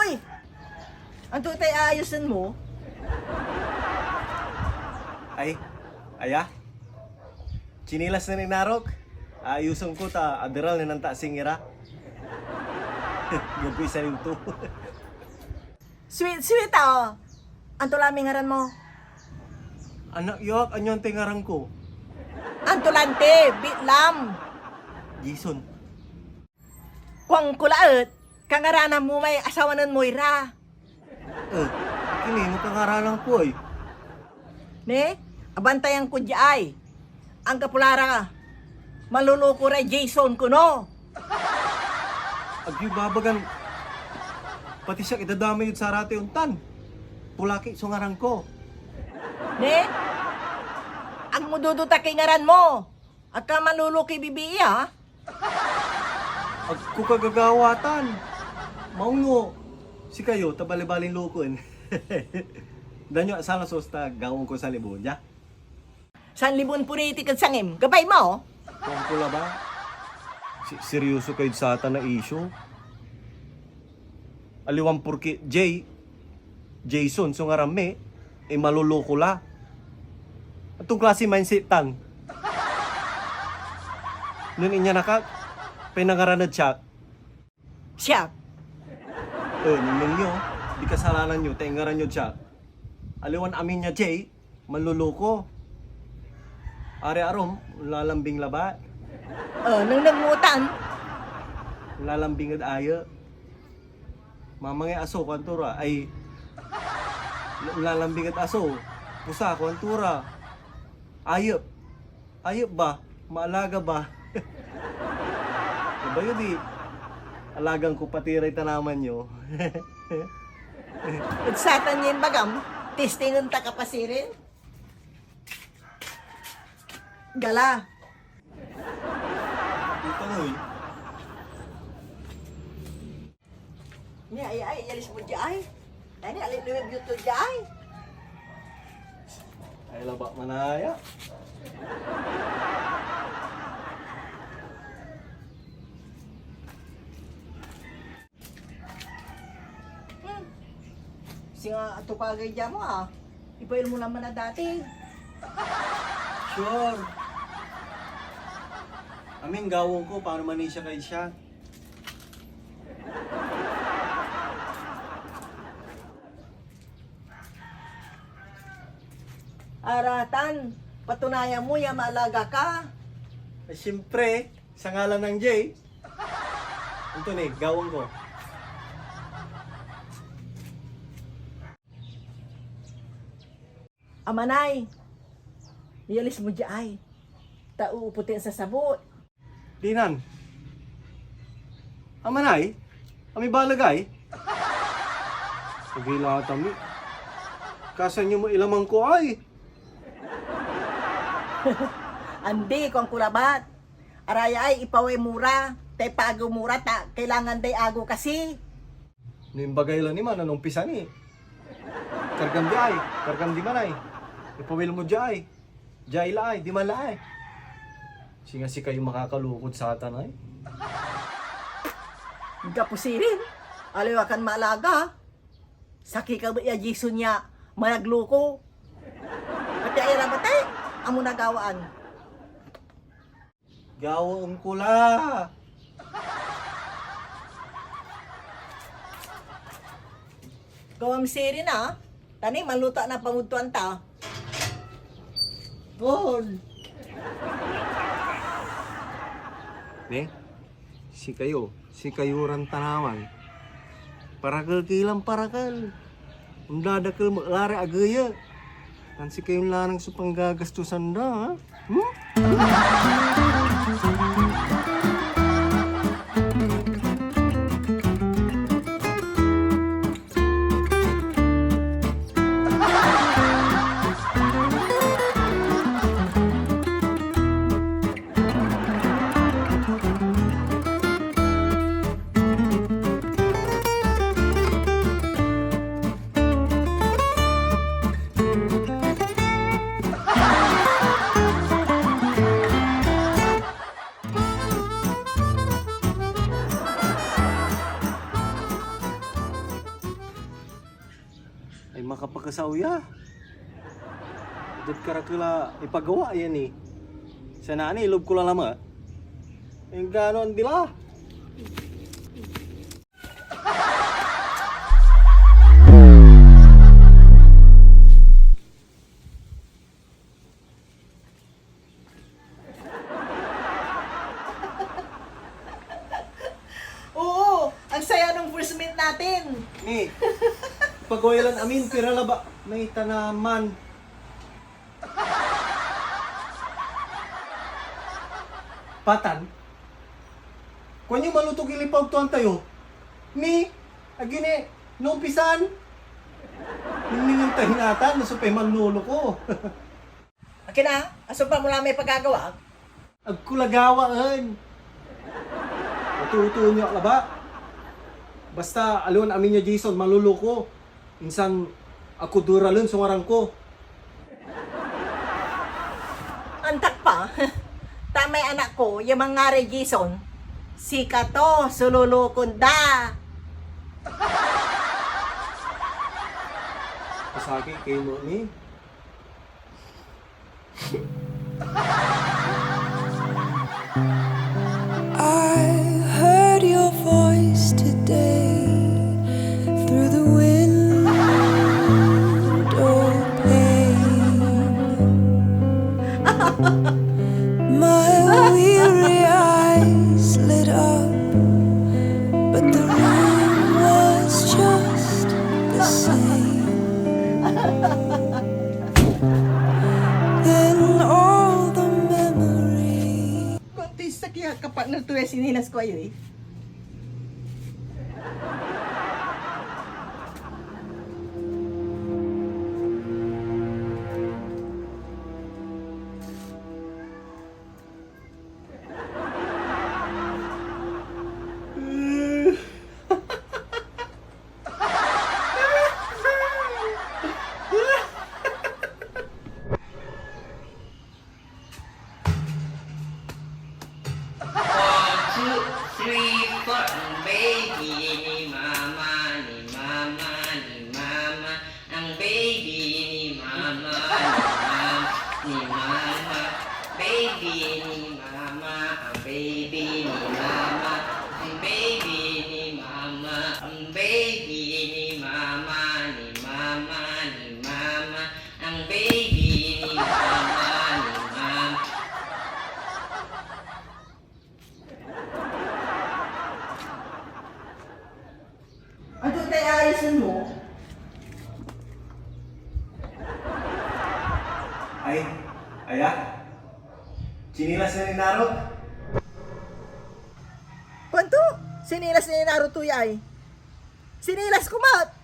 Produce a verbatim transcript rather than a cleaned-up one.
Ay! Anto tay aayosen mo? Ay, aya? Chinilas nen inarok? Aayusen ko ta aderal nen nantasing ira. Gapoy saliw to. Sweet, sweet, ah. Anto la may ngaran mo? Anak yo ak, anian tay ngaran ko? Anto lanti, bitlam. Jason. Kuanko la et, kangaranan mo may asawa nen Moira. Eh, akin eh, no kangaranan ko ay. Ne? Abantayan ko diay. Anggapo la ra, manloloko ray Jason kono. Agyo babagan, pati siak idadamay yod saratoy ontan. Pulaki so ngaran ko. Ne? Agmo dodotakey ngaran mo. Agka manlolokoy bibii, ha? Agko kagagawatan. Maong no sikayo ta balibalin lokoen. Danyo asal a sos ta gawaen ko sanlibon dia. Sanlibon puritik ed sangim. Gabay mo? Kuanko labat. Si-, seryoso kayod satan a issue. Aliwan porke Jay, Jason so ngaran mi, eh, maloloko la. Anton klasiy mindset tan? Nen inyanak ak, pinangaran ed siak. Siak. Eh, nengneng yo, di kasalanan yo, ta ingaran yod siak. Aliwan amin ya Jay, manloloko. Ari arum, lalambing labat. Eh, nengneng mo tan? Lalambing ed ayep. Mamangay aso, kuanto ra, ay, lalambing ed aso. Pusa, kuanto ra. Ayep. Ayep ba? Maalaga ba? Kabayo di, alagan ko pati ray tanaman yo. Ed satan ya imbagam, testingen ta ka pa sirin? Gala. Ito, Noy. Ni, ay, ay, iyalis mo diay. Ay, ni, alit liwib yun to diay. Ay, laba manaya. Hmm. Singa atupagay dia mo, ah. Ipail mo naman na dati. Sure. Amin gawon ko, paano man siya kay siya? Aratan, patunayan mo ya maalaga ka. Eh, siyempre, sa ngalan ng Jay. Anto ni, gawon ko. Amanay, iyalis mo diay. Ta uupot yan sa sabot. Dinan. Amanay, ami baleg ay. Sige la, tami. Kasan yo mo ilaman ko ay. Andi, kuanko labat. Araya ay ipaway mo ra, ta ipagew mo ra, ta kailangan day agew kasi. No imbagay la ni man, anong pisa ni? Kargam diay, kargam diman ay. Ipawil mo diay. Diay la ay, diman la ay. Singa sikayo makakalokod satan ay. Gapo sirin, aliwa kan maalaga. Sakey ka ya Jason ya, managloko. Pati ay rabat ay, amo nagawaan. Gawaen ko la. Gawam sirin, ah. Tani, manluto na pamudtuan ta. Bon. Ne? Sikayo, sikayo ran tanaman. Parakel ki lan parakel. Ondadakel met la ray ageyek. Tan sikayon lanang so panggagastusan da, ha? Hmm? Kapakasaw ya. Diad karakel a ipagawa ya ni. Sana ni, ilob ko la lamet. Enggano andi la. Oo, ang saya nung first meet natin. Ni, pagwayalan amin, pira laba, may tanaman. Patan, kuanyo maluto kay lipaw tuan tayo. Ni, agi ni, naumpisan. Ningningen ta hinatan, nasupay manlolo ko. Akin a, asumpal mo la may pagagawa. Agko la gawaen. Uto-utoen yo ak labat. Basta aliwan amin ya Jason, maloloko. Insan ako duralen so ngaran ko. Antak pa. Tamay anak ko, ya manngaray Jason, sikato so lolokon da. Pasakit kayo mo ni. I heard your voice today through the window pane. My weary eyes lit up, but the room was just the same. Then all the memories. Kuantoy sakey a kapartner to ya sinilas ko ayo eh. One, two, three, four. Ang baby ni mama, ni mama, ni mama. Ang baby ni mama, ni mama, ni mama. Baby ni mama, ang baby ni mama. Ang baby ni mama, ang baby ni mama, ni mama, ni mama. Ang baby ni mama, ni mama. Anto tay ayosen mo? Ay, aya. Sinilas na ni Naro. Kuanto? Sinilas na ni Naro to ya ay. Sinilas ko met.